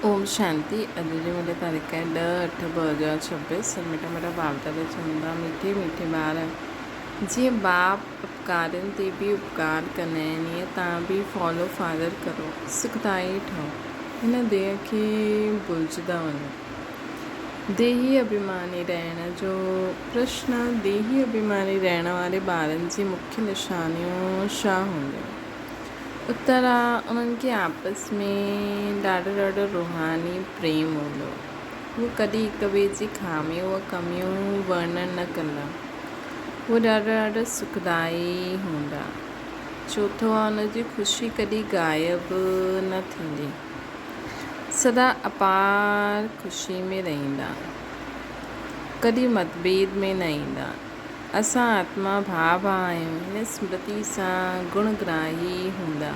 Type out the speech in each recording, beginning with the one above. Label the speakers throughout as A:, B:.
A: اوم شانتي اڄ جي ملي تاريخ آهي ڏهه اٺ 2026 سڀ مٺا مٺا ڀاوتا تي چون ٿا مٺي مٺي ٻار جيئن باپ اپڪارين تي به اپڪار ڪندا آهن ايئن تان به فالو فادر ڪرو سکدائي ٺهو هن ديهه کي ڀلجدا وڃو ديهي اڀيماني رهڻ جو پرشن ديهي اڀيماني رهڻ واري ٻارن جي مکيه نشانيون ڇا هونديون؟ اتر آ، انهن کي آپس ۾ ڏاڍو ڏاڍو روحاني پريم هوندو. هو ڪڏهن هڪ ٻئي جي خاميون و ڪميون ورڻن نه ڪندا. هو ڏاڍا ڏاڍا سکدائي هوندا. چوٿون آ، ان جي خوشي ڪڏهن غائب نه ٿيندي. سدا اپار خوشي ۾ رهندا. ڪڏهن متڀيد ۾ نه ايندا. اسان آتما ڀاء ڀاء آهيون، هن سمرتي سان گڻ گراهي هوندا.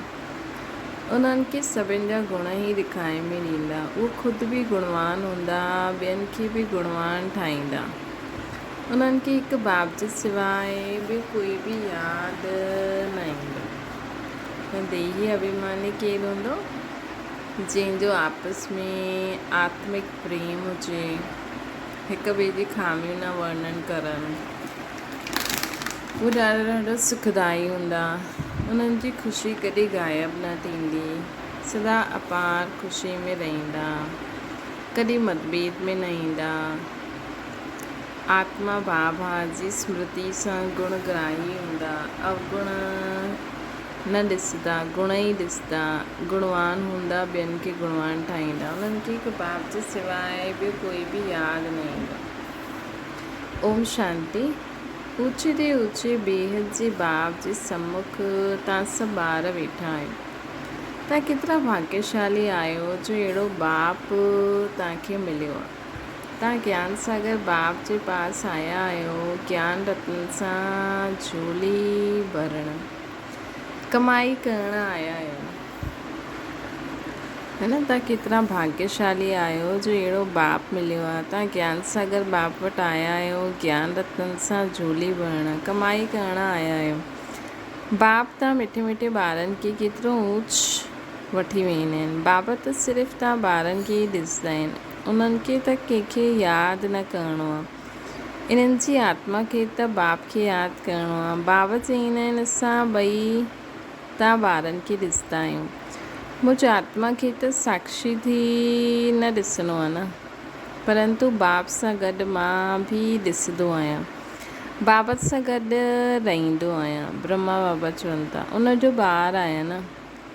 A: انهن کي سڀن جا گڻ ئي ڏکائي ۾ ڏيندا. اهو خود به گڻوان هوندا، ٻين کي به گڻوان ٺاهيندا. انهن کي هڪ باپ جي سواء ٻيو ڪوئي به ياد نه ايندو. ته ديهي اڀيماني ڪير هوندو؟ جنهن جو آپس ۾ آتمڪ پريم هجي. هڪ ٻئي جي خاميون نه ورڻن ڪرن. هو ڏاڍا ڏاڍا سکدائي هوندا. انهن جي خوشي ڪڏهن غائب نه ٿيندي. سدا اپار خوشي ۾ رهندا. ڪڏهن متڀيد ۾ نه ايندا. آتما ڀاء ڀاء جي سمرتي سان گڻ گراهي هوندا. اوگڻ نه ڏسندا، گڻ ئي ڏسندا. گڻوان هوندا، ٻين کي گڻوان ٺاهيندا. انهن کي هڪ باپ جي سواء ٻيو ڪوئي به ياد نه ايندو. اوم شانتي. اوچي تي اوچي بيحد جي باپ جي سمک تان سڀ ٻار ويٺا آهيو. تان ڪيترا ڀاگيشالي آهيو جو اهڙو باپ تان کي مليو آهي. تان گيان ساگر باپ جي پاس آيا آهيو گيان رتن سان جهولي ڀرڻ. ڪمائي ڪرڻ آيا آهيو هه نه تان ڪيترا ڀاگيشالي آهيو جو اهڙو باپ مليو آهي تان گيان ساگر باپ وٽ آيا آهيو گيان رتن سان جهولي ڀرڻ ڪمائي ڪرڻ آيا آهيو باپ تان مٺي مٺي ٻارن کي ڪيترو اوچ وٺي ويندا آهن بابا ته صرف تان ٻارن کي ئي ڏسندا آهن انهن کي ته ڪنهن کي ياد نه ڪرڻو آهي. انهن جي آتما کي ته باپ کي ياد ڪرڻو آ. بابا چئيندا آهن اسان ٻئي تان ٻارن کي ڏسندا آهيون. منهنجي آتما کي ته ساڪشي ٿي نه ڏسڻو آ نه. پرنتو باپ سان گڏ مان به ڏسندو آهيان. بابا سان گڏ رهندو آهيان. برهما بابا چون ٿا ان جو ٻار آهيان نه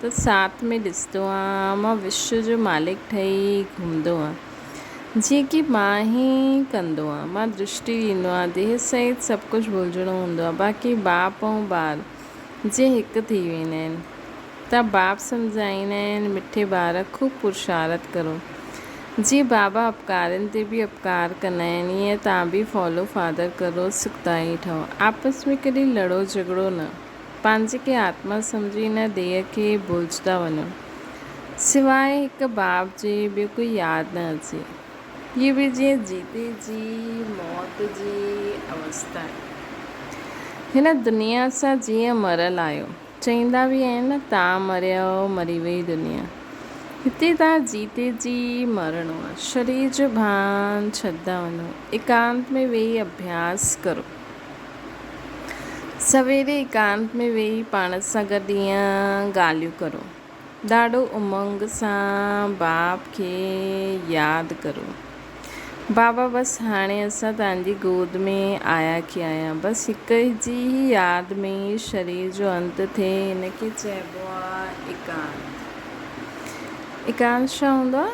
A: ته ساٿ ۾ ڏسندو آهيان. مان وشو جو مالڪ ٺهي گهمندو آهيان. جيئن ڪي مان ئي ڪندو آهيان، مان درشٽي ڏيندو آهيان، ديهه سهت سڀ ڪجهه ڀلجڻو هوندو آهي، باقي باپ ۽ ٻار جيئن هڪ ٿي ويندا آهن ته باپ سمجهائيندا آهن مٺي ٻار خوب پرشارت ڪرو، جيئن بابا اپڪارين تي به اپڪار ڪندا آهن ايئن توهان به فالو فادر ڪرو سکدائي ٺهو، آپس ۾ ڪڏهن لڙو جهڳڙو نه. پنهنجي کي آتما سمجهي ان ديهه کي ڀلجندا وڃو. سواء هڪ باب جي ٻيو ڪوئي ياد نه اچي. هيء به جيئن جيتي جي موت جي اوستا آهي. هن دنيا سان جيئن مريل آهيو. چئيندا به آهن نه تان مريؤ مري وئي دنيا. هتي تان جيتي جي مرڻو آهي. شرير جو ڀان ڇڏندا وڃو. ايڪانت ۾ ويهي اڀياس ڪرو. سويري ايڪانت ۾ ويهي پاڻ سان گڏ ائين ڳالهيون ڪرو. ڏاڍو امنگ سان باپ کي ياد ڪرو. بابا بس هاڻي اسان تنهنجي گود ۾ آيا ڪي آيا. بس هڪ جي ئي ياد ۾ ئي شرير جو انت ٿئي هن کي چئبو آ ايڪانت. ايڪانت ڇا هوندو آ؟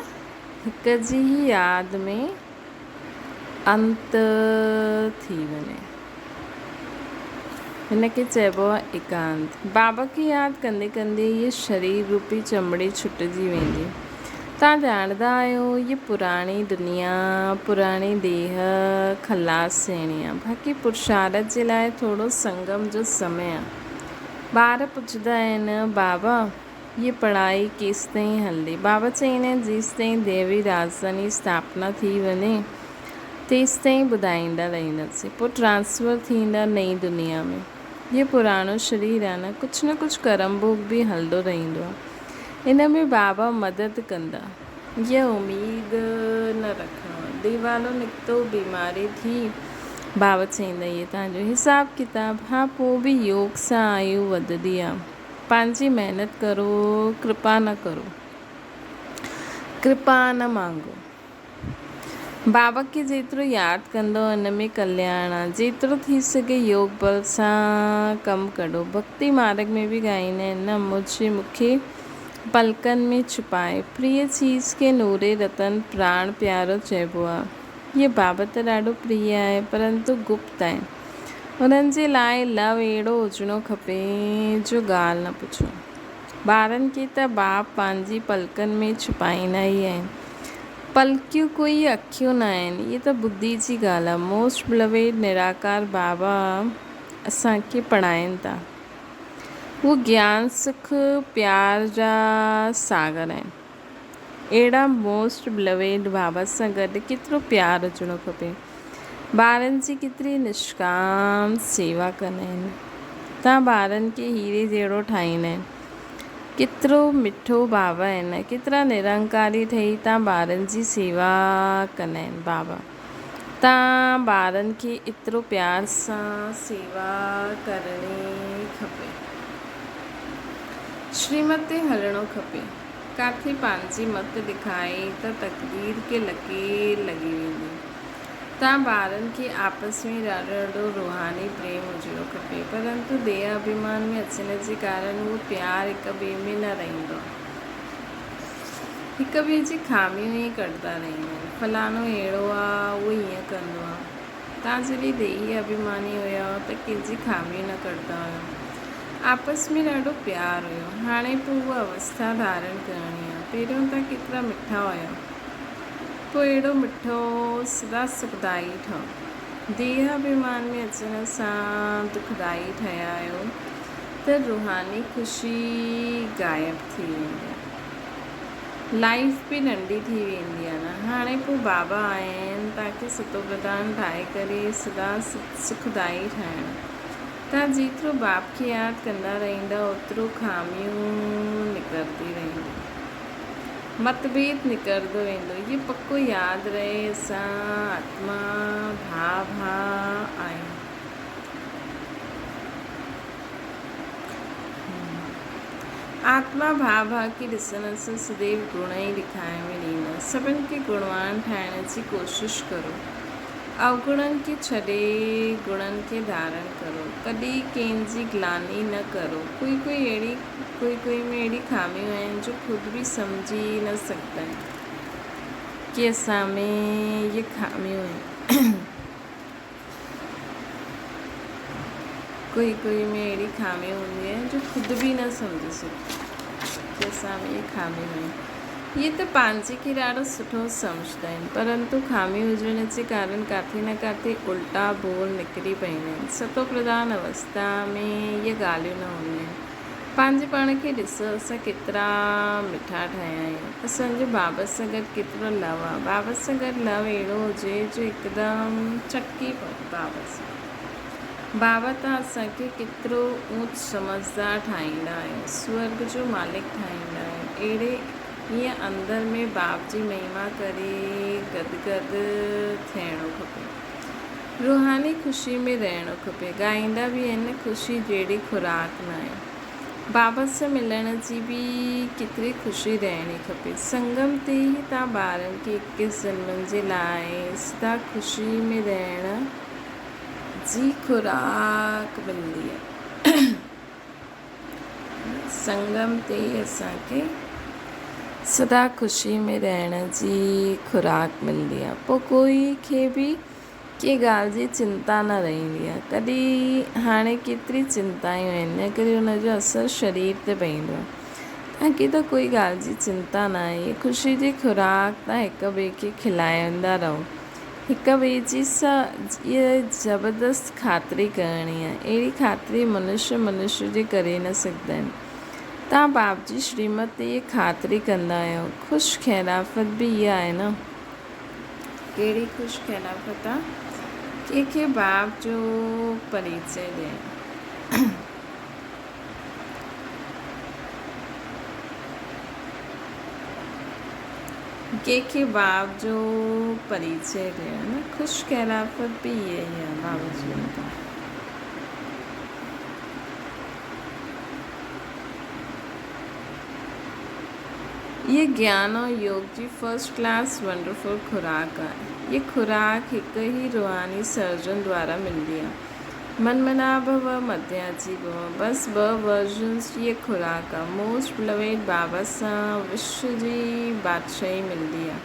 A: هڪ جي ئي ياد ۾. انت ٿي وڃي. هن کي چئبو آهي ايڪانت. بابا کي ياد ڪندي ڪندي هيء شرير روپي چمڙي ڇٽجي ويندي. توهان ڄاڻندا آهيو هيء پراڻي دنيا، پراڻي ديهه خلاص ٿيڻي آهي. باقي پرشارت جي لاء ٿورو سنگم جو سمي آهي. ٻار پڇندا آهن، بابا! هيء پڙهائي ڪيستائين هلندي؟ بابا چئيندا آهن، جيستائين ديوي راڄڌاني اسٿاپنا ٿي وڃي، تيستائين ٻڌائيندا رهنداسين. پوء ٽرانسفر ٿيندا نئين دنيا ۾. هيء پراڻو شرير آهي نه، ڪجهه نه ڪجهه ڪرم ڀوڳ به هلندو رهندو آهي. ان ۾ بابا مدد ڪندا. اها اميد نه رکڻو آهي. ديوالو نڪتو، بيماري ٿي، بابا چئيندا اهي توهان جو حساب ڪتاب. ها پوء به يوگ سان آيو وڌندي آ. پنهنجي محنت ڪرو، ڪرپا نه ڪرو. ڪرپا نه مانگو. بابا کي جيترو ياد ڪندؤ ان ۾ ڪلياڻ آ. جيترو ٿي سگهي يوگ بل سان ڪم ڪڍو. ڀڳتي مارڳ ۾ به ڳائيندا آهن نه مجهه مون کي پلڪن ۾ ڇپائي. پريء چيز کي نوري رتن پراڻ پيارو چئبو آ. هيء بابت ته ڏاڍو پريء آهي پرنتو گپت آهي. انهن جي لاء لو اهڙو هجڻو کپي جو ڳالهه نه پڇو. ٻارن کي ته باپ پنهنجي پلڪن ۾ ڇپائيندا ئي آهن. پلڪيون ڪوئي اکيون نه آهن. هيء ته ٻڌي جي ڳالهه آهي. موسٽ بلويڊ نراڪار بابا اسان کي پڙهائين ٿا. هو گيان سک پيار جا ساگر آهن. اهڙا موسٽ بلويڊ بابا سان گڏ ڪيترو پيار هجڻو کپي. ٻارن جي ڪيتري نشڪام سيوا ڪندا آهن. تان ٻارن کي هيري جهڙو ٺاهيندا آهن. ڪيترو مٺو بابا آهن. ڪيترا نرنڪاري ٺهي تان ٻارن جي سيوا ڪندا آهن. بابا تان ٻارن کي ايترو پيار سان سيوا ڪرڻي کپي. شريمت تي هلڻو کپي. ڪاٿي پنهنجي مت ڏکائي ته تقدير کي لڪير لڳي ويندي. تان ٻارن کي آپس ۾ ڏاڍو ڏاڍو روحاني پريم هجڻو کپي، پرنتو ديهه اڀيمان ۾ اچڻ جي ڪارڻ اهو پيار هڪ ٻئي ۾ نه رهندو آهي. هڪ ٻئي جي خاميون ئي ڪڍندا رهندا آهن. فلاڻو اهڙو آ، اهو هيئن ڪندو آ. تان جڏهن ديهي اڀيماني هيا ته ڪنهن جي خاميون نه ڪڍندا هيا. آپس ۾ ڏاڍو پيار هيو. هاڻي پوء اها اوسٿا ڌارڻ ڪرڻي آ. پهريون ته ڪيترا مٺا هيا. پوء اهڙو مٺو سدا سکدائي ٺهو. ديهه اڀيمان ۾ اچڻ سان دکدائي ٺهيا آهيو ته روحاني خوشي غائب ٿي ويندي آ. لائيف به ننڍي ٿي ويندي آ نه. هاڻي پوء بابا آيا آهن تان کي ستوپرڌان ٺاهي ڪري سدا سکدائي ٺاهڻ. تان جيترو باپ کي ياد ڪندا رهندا اوترو خاميون نڪرندي رهنديون. متڀيد نڪرندو ويندو. اهو پڪو ياد رهي اسان آتما ڀاء ڀاء آهيون. آتما ڀاء ڀاء کي ڏسڻ سان سديو گڻ ئي ڏکائڻ ۾ ڏيندا. سڀن کي گڻوان ٺاهڻ جي ڪوشش ڪرو. اوگڻن کي ڇڏي گڻن کي ڌارڻ ڪرو. ڪڏهن ڪنهن جي گلاني نه ڪرو. ڪوئي ڪوئي اهڙي ڪوئي ڪوئي ۾ اهڙي خاميون آهن جو خود به سمجهي نه سگهندا آهن ڪي اسان ۾ اهي خاميون آهن. ڪوئي ڪوئي ۾ اهڙي خاميون هونديون آهن جو خود به نه سمجهي سگهبو ڪي اسان ۾ اهي خاميون آهن. اهي ته پنهنجي کي ڏاڍو سٺو سمجهندا آهن پرنتو خامي هجڻ جي ڪارڻ ڪاٿي نه ڪاٿي الٽا بول نڪري پئيندا آهن. ستو پرڌان اوستا ۾ اهي ڳالهيون نه هونديون آهن. پنهنجي پاڻ کي ڏسو اسان ڪيترا مٺا ٺهيا آهيون. اسان جو بابا سان گڏ ڪيترو لو آهي. بابا سان گڏ لو اهڙو هجي جو هڪدم چٽڪي پئو بابا سان. بابا ته اسان کي ڪيترو اونچ سمجهدار ٺاهيندا آهيو. سورڳ جو مالڪ ٺاهيندا آهيو. اهڙي ائين اندر ۾ باپ جي مهما ڪري گد گد ٿيڻو کپي. روحاني خوشي ۾ رهڻو کپي. ڳائيندا به آهن نه خوشي جهڙي خوراڪ ناهي. بابا سان ملڻ جي به ڪيتري خوشي رهڻي کپي. سنگم تي ئي تان ٻارن کي اڪيس جنمن جي لاء سدا خوشي ۾ رهڻ جي خوراڪ ملندي آهي. سنگم تي ئي اسان کي سدا خوشي ۾ رهڻ جي خوراڪ ملندي آهي. پوء ڪوئي کي به ڪنهن ڳالهه جي چنتا نه رهندي آهي. ڪڏهن هاڻي ڪيتري چنتايون آهن، ان ڪري ان جو اثر شرير تي پوندو آهي. توهان کي ته ڪوئي ڳالهه جي چنتا نه آهي. خوشي جي خوراڪ توهان هڪ ٻئي کي کلائيندا رهو. هڪ ٻئي جي اها زبردست خاطري ڪرڻي آهي. اهڙي خاطري منشي منشي جي ڪري نه سگهندا آهن. توهان باپ جي شريمت تي اها خاطري ڪندا آهيو. خوش خيرافت به اها آهي نه. ڪهڙي خوش خيرافت آ؟ ڪنهن کي باپ جو پريچئه ڏيڻ. ڪنهن کي باب جو پريچئه ڏيڻ نه خوش خيرافت به اها ئي آهي باب جي مٿان. هيء گيان ۽ يوگ جي فرسٽ ڪلاس ونڊرفل خوراڪ آهي. هيء خوراڪ هڪ ئي روحاني سرجن دوارا ملندي آهي. من منا ڀو مڌياجي ڀو بس ٻه ورجنز جي هيء خوراڪ آهي. موسٽ بلويڊ بابا سان وشو جي بادشاهي ملندي آهي.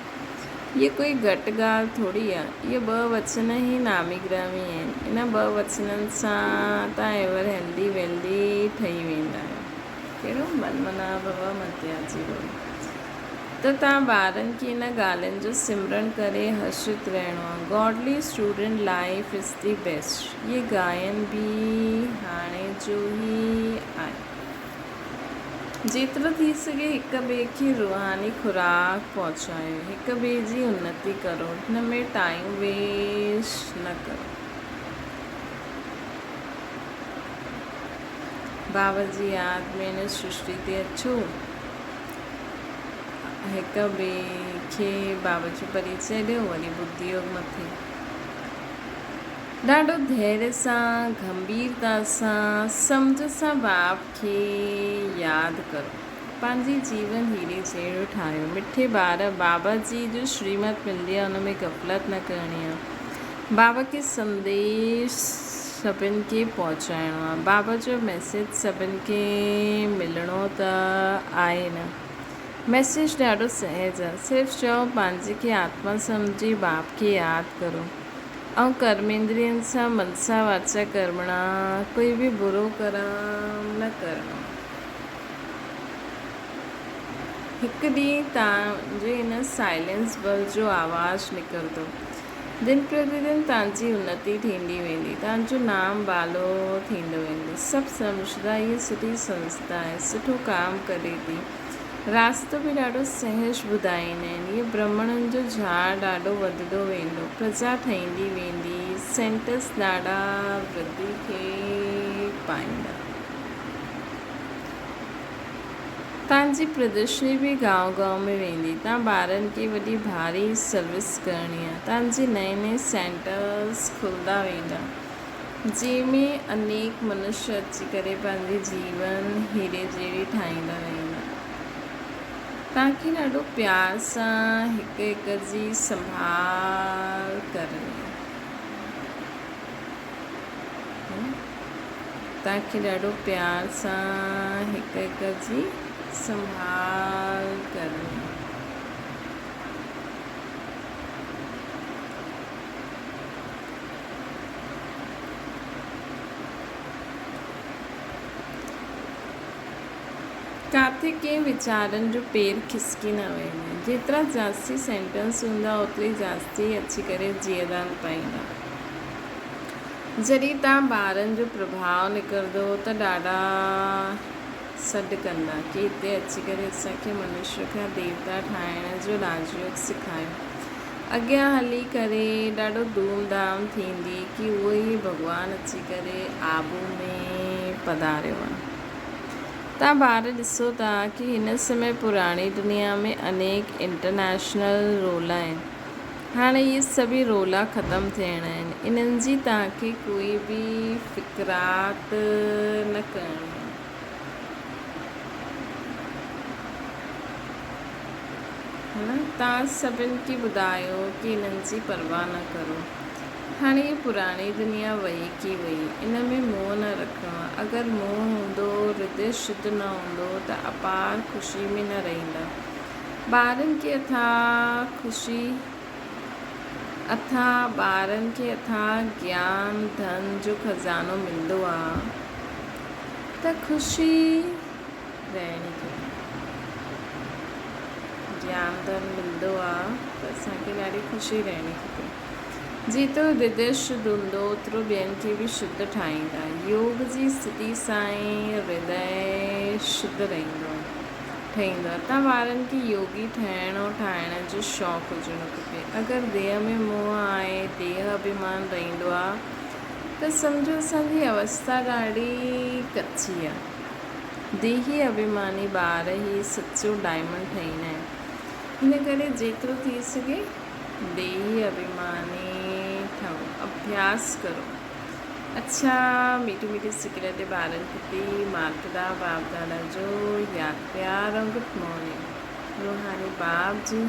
A: هيء ڪوئي گهٽ ڳالهه ٿوري آهي. اهي ٻه وچن ئي نامي گرامي آهن. انهن ٻه وچنن سان توهان ايور هيلدي ويلدي ٺهي ويندا آهيو. ڪهڙو من منا ڀو متياجي ڀو. ته توهان ٻارن کي ان ڳالهين جو سمرڻ ڪري هرشت رهڻو آهي. Godly student life is the best. هي گائن به هاڻي جو ئي آهي. جيترو ٿي سگهي هڪ ٻئي کي روحاني خوراڪ پهچايو. هڪ ٻئي جي انتي ڪرو. هن ۾ ٽائيم ويسٽ نه ڪرو. بابا جي ياد ۾ هن سرشٽي تي اچو. هڪ ٻئي کي بابا جو پريچئه ڏيو، وري ٻڌي يوگ مٿي. ڏاڍو ڌيريه سان، گنڀيرتا سان، سمجهه سان باپ کي ياد ڪرو. پنهنجي جيون هيري جهڙو ٺاهيو. مٺي ٻار، بابا جي جو شريمت ملندي آهي، ان ۾ غفلت نه ڪرڻي آهي. بابا کي سنديش سڀن کي پهچائڻو آ. بابا جو ميسيج سڀن کي ملڻو ته آهي نه. ميسيج ڏاڍو سهج آ. صرف چئو پنهنجي کي آتما سمجهي باپ کي ياد ڪرو ۽ ڪرميندرين سان منسا واچا ڪرمڻا ڪوئي به برو ڪرم نه ڪرڻو. هڪ ڏينهن تان جي ان سائلينس بل جو آواز نڪرندو. دن پرتي دن توهان جي انتي ٿيندي ويندي، توهان جو نام بالو ٿيندو ويندو. سڀ سمجهندا هيء سٺي سنسٿا آهي، سٺو ڪام ڪري ٿي. راستو به ڏاڍو سهج ٻڌائيندا آهن. هيء برهمڻن جو جهاڙ ڏاڍو وڌندو ويندو، پرجا ٺهندي ويندي، سينٽرس ڏاڍا ورڌي کي پائيندا. تان جي پردرشني به گائون گائون ۾ ويندي. تان ٻارن کي وڏي ڀاري سروس ڪرڻي آ. تان جي نئين نئين سينٽرز کلندا ويندا. جنهن ۾ انيڪ منشي اچي ڪري پنهنجي جيون هيري جهڙي ٺاهيندا رهندا. تان کي ڏاڍو پيار سان هڪ هڪ جي سنڀال ڪرڻي آ. توهان کي ڏاڍو پيار سان هڪ هڪ جي سنڀال ڪرڻي. ڪاٿي ڪنهن ويچارن جو پير کسڪي نه وڃي. جيترا جاستي سينٽنس هوندا اوتري جاستي اچي ڪري جيئدان پائيندا. جڏهن تان ٻارن جو پرڀاء نڪرندو ته ڏاڍا سڏ ڪندا ڪي هتي اچي ڪري اسان کي منشيء کان ديوتا ٺاهڻ جو راجيوگ سکايو. اڳيان هلي ڪري ڏاڍو ڌوم ڌام ٿيندي ڪي اهو ئي ڀڳوان اچي ڪري آبو ۾ پڌاريو آهي. تان ٻار ڏسو ٿا ڪي هن سمي پراڻي دنيا ۾ انيڪ انٽرنيشنل رول آهن. هاڻي اهي سڀئي رولا ختم ٿيڻا آهن، انهن جي توهان کي ڪوئي به فڪرات نه ڪرڻي آهي. توهان سڀن کي ٻڌايو ڪي انهن جي پرواهه نه ڪرو. هاڻي هي پراڻي دنيا وئي ڪي وئي، ان ۾ موهه نه رکڻو آهي. اگر موهه هوندو، هردي شڌ نه هوندو ته اپار خوشي ۾ نه رهندا. ٻارن کي اٿاهه خوشي اٿاهه ٻارن کي اٿاهه گيان ڌن جو خزانو ملندو آ ته خوشي رهڻي کپي. گيان ڌن ملندو آ ته اسان کي ڏاڍي خوشي رهڻي کپي. جيترو هردي شڌ هوندو اوترو ٻين کي به شڌ ٺاهيندا. يوگ جي اسٿتي سان ئي هردي شڌ رهندو آ. ٺهيندو آهي ته ٻارن کي يوگي ٺهڻ ۽ ٺاهڻ جو شوق هجڻ کپي. اگر ديهه ۾ موهه آهي، ديهه اڀيمان رهندو آهي ته سمجهو اسان جي اوسٿا ڏاڍي ڪچي آهي. ديهي اڀيماني ٻار ئي سچو ڊائمنڊ ٺهيندا آهن. ان ڪري جيترو ٿي سگهي ديهي اڀيماني ٺهو، اڀياس ڪرو. اڇا ميٺي ميٺي سڪريٽ ٻارن پرتي ماتدا باپ دادا جو ياد پيار ۽ گڊ مارننگ. روحاني باپ جي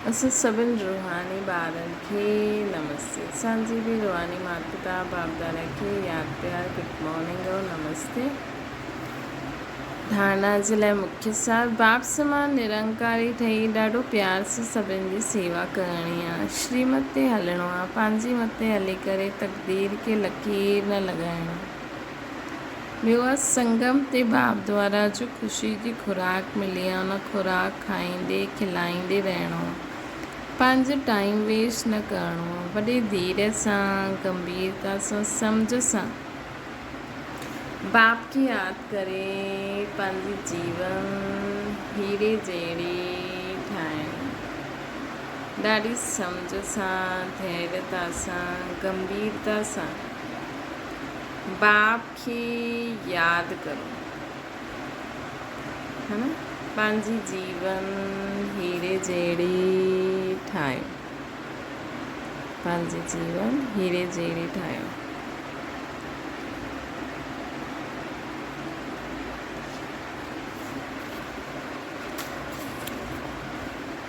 A: اسان سڀن روحاني ٻارن کي نمستي. اسان جي به روحاني ماتپتا باپ دادا کي ياد پيار گڊ مارننگ ۽ نمستي. ڌارڻا جي لاء مکيه سار، باپ سمان نرنڪاري ٺهي ڏاڍو پيار سان سڀن جي سيوا ڪرڻي آ. شريمت تي هلڻو آ. پنهنجي مت تي هلي ڪري تقدير کي لڪير نه لڳائڻو. ٻيو آ سنگم تي باپ دوارا جو خوشي جي خوراڪ ملي آ ان خوراڪ کائيندي کلائيندي رهڻو آ. پنهنجو ٽائيم ويسٽ نه ڪرڻو آ. وڏي ڌيرج سان، گنڀيرتا سان، سمجهه سان. باپ کي ياد ڪري پنهنجي جيون هيري جهڙي ٺاهڻي. ڏاڍي سمجهه سان، ڌيريتا سان، گنڀيرتا سان باپ کي ياد ڪرو. ها نه؟ پنهنجي جيون هيري جهڙي ٺاهيو. پنهنجي جيون هيري جهڙي ٺاهيو.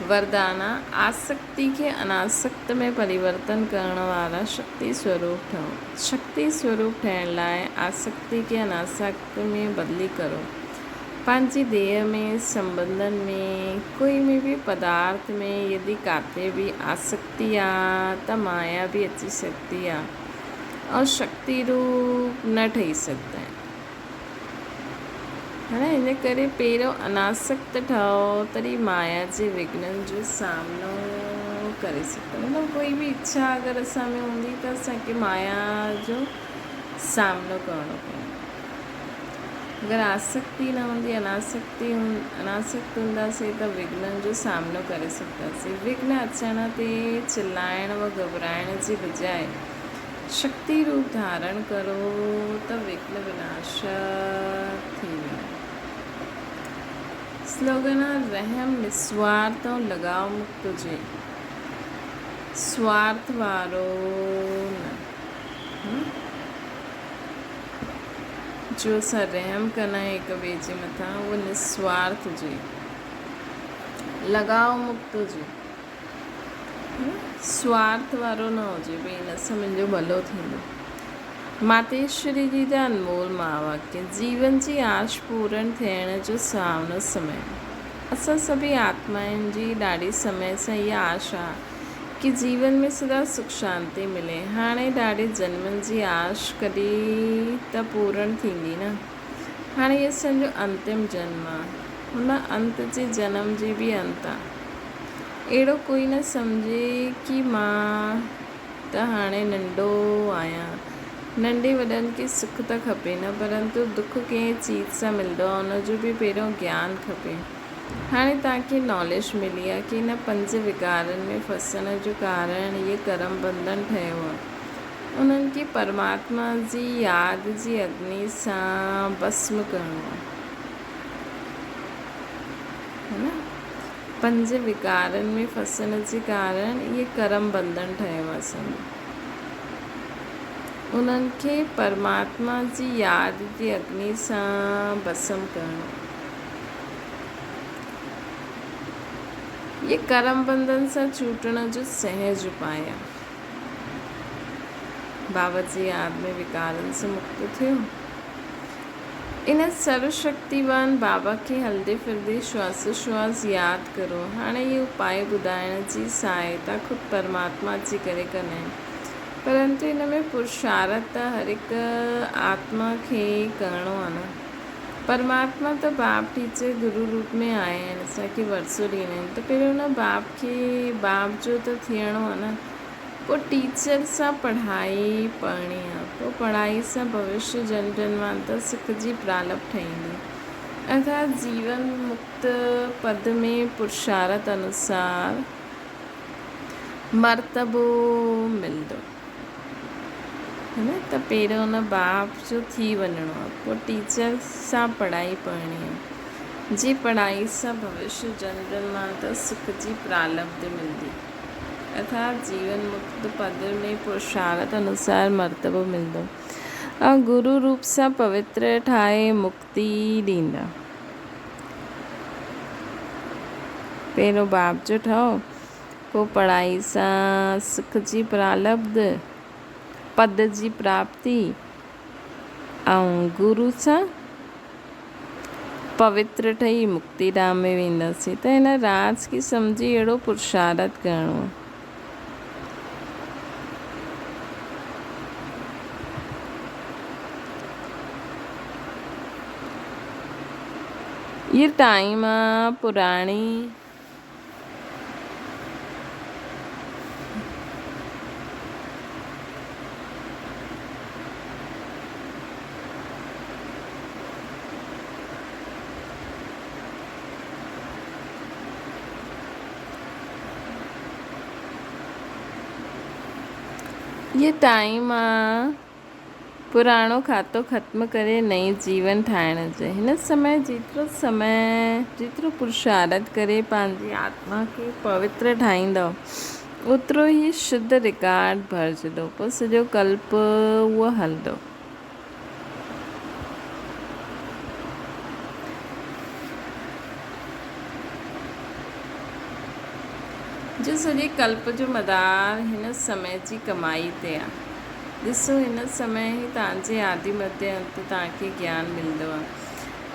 A: وردانا، آسڪتي کي اناسڪت ۾ پريورتن ڪرڻ وارا شڪتي سوروپ ٺهو. شڪتي سوروپ ٺهڻ لاء آسڪتي کي اناسڪت ۾ بدلي ڪرو. پنهنجي ديهه ۾، سنٻنڌن ۾، ڪوئي ۾ به پدارٿ ۾ يدي ڪاتي به آسڪتي آ ته مايا به اچي سگهندي آ. ۽ شڪتي روپ نه ٺهي سگهندا آهن. هاڻي ان ڪري پهريون اناسڪت ٺهو تڏهن مايا جي وگهنن جو سامنو ڪري سگهندا. مطلب ڪوئي به اڇا اگر اسان ۾ هوندي ته اسان کي مايا جو سامنو ڪرڻو پوندو. اگر آسڪتي نه هوندي، اناسڪتي اناسڪت هونداسين ته وگهنن جو سامنو ڪري سگهنداسين. وگهن اچڻ تي چلائڻ و گهٻرائڻ جي بجاء شڪتي روپ ڌارڻ ڪرو ته وگهن وناشڪ ٿي ويندو. سلوگن آ رحم نسوارٿ ۽ لڳاء مڪت هجي، سوارٿ وارو نه. جو اسان رحم ڪندا آهيون هڪ ٻئي جي مٿان اهو نسوارٿ هجي، لڳاء مڪت هجي، سوارٿ وارو نه هجي ڀئي ان سان منهنجو ڀلو ٿيندو. ماتيشوري جي جا انمول مهاواڪيه، جيون جي آش پورڻ ٿيڻ جو سهاونو سمي. اسان سڀئي آتمائن جي ڏاڍي سمي سان اها آش آ ڪي جيون ۾ سدا سک شانتي ملي. هاڻي ڏاڍي جنمن جي آش ڪڏهن ته پورڻ ٿيندي نه. هاڻي هي اسان جو انتم جنم آ. هن انت جي جنم جي به انت آ. اهڙو ڪوئي نه سمجهي ڪي مان ته هاڻي ننڍو آهيان. ننڍي وڏن کي سک ته کپي نه پرنتو دک ڪنهن چيز سان ملندو آ ان جو به پهريون گيان کپي. هاڻي توهان کي ناليج ملي آ ڪي ان پنج وڪارن ۾ ڦسڻ جو ڪارڻ اهي ڪرم بنڌن ٺهيو آ. انهن کي پرماتما جي ياد جي اگني سان ڀسم ڪرڻو آ. ها نه؟ پنج وڪارن ۾ ڦسڻ جي ڪارڻ اهي ڪرم بنڌن ٺهيو آ اسان جو. انهن کي پرماتما جي ياد جي اگني سان ڀسم ڪرڻو. اهي ڪرم بنڌن سان ڇوٽڻ جو سهج اپاء آ. بابا جي ياد ۾ وڪارن سان مڪت ٿيو. ان سرو شڪتيوان بابا کي هلندي ڦرندي شواسوشواس ياد ڪرو. هاڻي اهي اپاء ٻڌائڻ جي سهائتا خود پرماتما اچي ڪري ڪندا آهن. پرنتو ان ۾ پرشارٿ ته هر هڪ آتما کي ڪرڻو آهي نه. پرماتما ته باپ ٽيچر گرو روپ ۾ آيا آهن اسان کي ورثو ڏيندا آهن ته پهريون ان باپ کي باپ جو ته ٿيڻو آهي نه. پوء ٽيچر سان پڙهائي پڙهڻي آ. پوء پڙهائي سان ڀوشيه جنم جنمانتر سک جي پرالپ ٺهيندي. ارٿات جيون مڪت پد ۾ پرشارٿ انوسار مرتبو ملندو. ها نه ته پهريون ان باپ جو ٿي وڃڻو آ. پوء ٽيچر سان پڙهائي پڙهڻي آ. جي پڙهائي سان ڀوشيه جنم جنمانتر سک جي پرالبڌ ملندي ارٿات جيون مڪت پد ۾ پرشارٿ انوسار مرتبو ملندو ۽ گرو روپ سان پوتر ٺاهي مڪتي ڏيندا. پهريون باپ جو ٺهو، پوء پڙهائي سان سک جي پرالبڌ، پد جي پراپتي ۽ گرو سان پوتر ٺهي مڪتي ڌام ۾ وينداسين ته هن راز کي سمجهي اهڙو پرشارٿ ڪرڻو آهي. هي ٽائيم آ پراڻي. هي ٽائيم آ پراڻو کاتو ختم ڪري نئين جيون ٺاهڻ جو. هن سمي جيترو سمي جيترو پرشارٿ ڪري پنهنجي آتما کي پوتر ٺاهيندؤ اوترو ئي شڌ رڪارڊ ڀرجندو پوء سڄو ڪلپ اهو هلندو. جو سڄي ڪلپ جو مدار هن سمي جي ڪمائي تي آ. ڏسو هن سمي ئي توهان جي آدي مڌيه انت توهان کي گيان ملندو آ.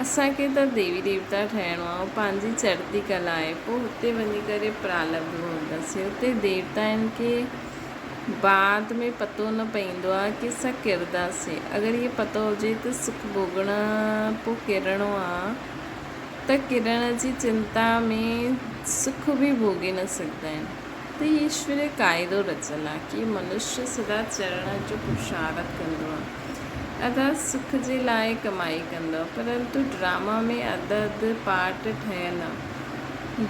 A: اسان کي ته ديوي ديوتا ٺهڻو آ اهو پنهنجي چڙهتي ڪلا آهي پوء هتي وڃي ڪري پرالبڌ ڀوڳنداسين. هتي ديوتائن کي بعد ۾ پتو نه پئيندو آ ڪي اسان ڪرنداسين. اگر اهي پتو هجي ته سک ڀوڳڻ پوء ڪرڻو آ ته ڪرڻ جي چنتا ۾ سک به ڀوڳي نه سگهندا آهن. ته هي ايشوري قاعدو رچيل آ ڪي منشيه سدا چرڻ جو پرشارٿ ڪندو آ ارٿات سک جي لاء ڪمائي ڪندو آ پرنتو ڊراما ۾ اڌ اڌ پارٽ ٺهيل آ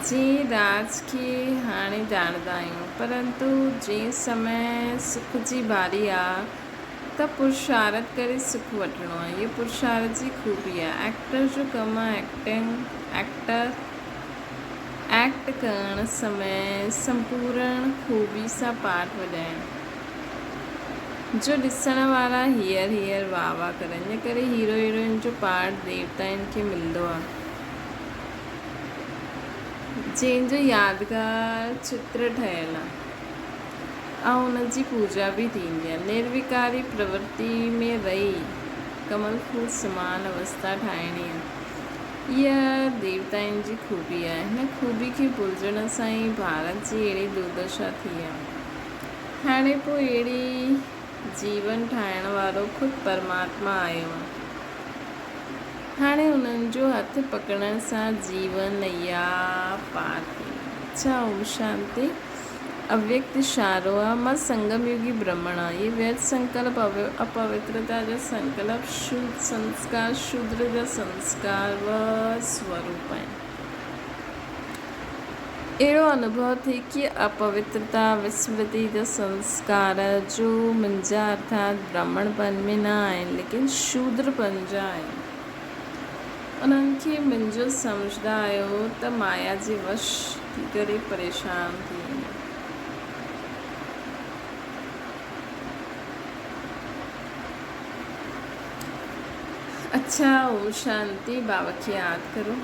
A: جنهن راز کي هاڻي ڄاڻندا آهيون پرنتو جنهن سمي سک جي باري آ ته پرشارٿ ڪري سک وٺڻو آ اهو پرشارٿ جي خوبي آ ايڪٽر جو ڪم آ ايڪٽنگ ايڪٽر ايڪٽ ڪرڻ سمي سمپورڻ خوبي سان پاٺ وڄائڻ، جو ڏسڻ وارا هيئر هيئر واهه واهه ڪرن، ان ڪري هيرو هيروئن جو پارٽ ديوتائن کي ملندو آهي، جنهن جو يادگار چتر ٺهيل آهي ۽ ان جي پوڄا به ٿيندي آهي. نرويڪاري پرورتي ۾ رهي ڪمل ڦول سمان اوستا ٺاهڻي آهي. اها ديوتائن جي خوبي آهي. هن خوبي کي ڀلجڻ سان ئي ڀارت جي اهڙي دردشا ٿي آهي. هاڻي پوء اهڙي جيون ٺاهڻ وارو خود پرماتما آيو آهي. هاڻي انهن جو هٿ پڪڙڻ سان جيون نيا پار ٿي ويندي. اڇا اوم شانتي. اويڪت اشارو آ، مان سنگم يوگي برهمڻ آ. اهي ويرٿ سنڪلپ، اپوترتا جا سنڪلپ، شوڌ سنسڪار، شودر جا سنسڪار و سوروپ آهن. اهڙو انوڀو ٿئي ڪي اپوترتا، وسمرتي جا سنسڪار جو منهنجا ارٿات برهمڻ پن ۾ نه آهن ليڪن شودر پن جا آهن. انهن کي منهنجو سمجهندا آهيو ته مايا جي وش ٿي ڪري پريشان ٿي وڃو. اڇا اوم شانتي بابا کي ياد ڪرو.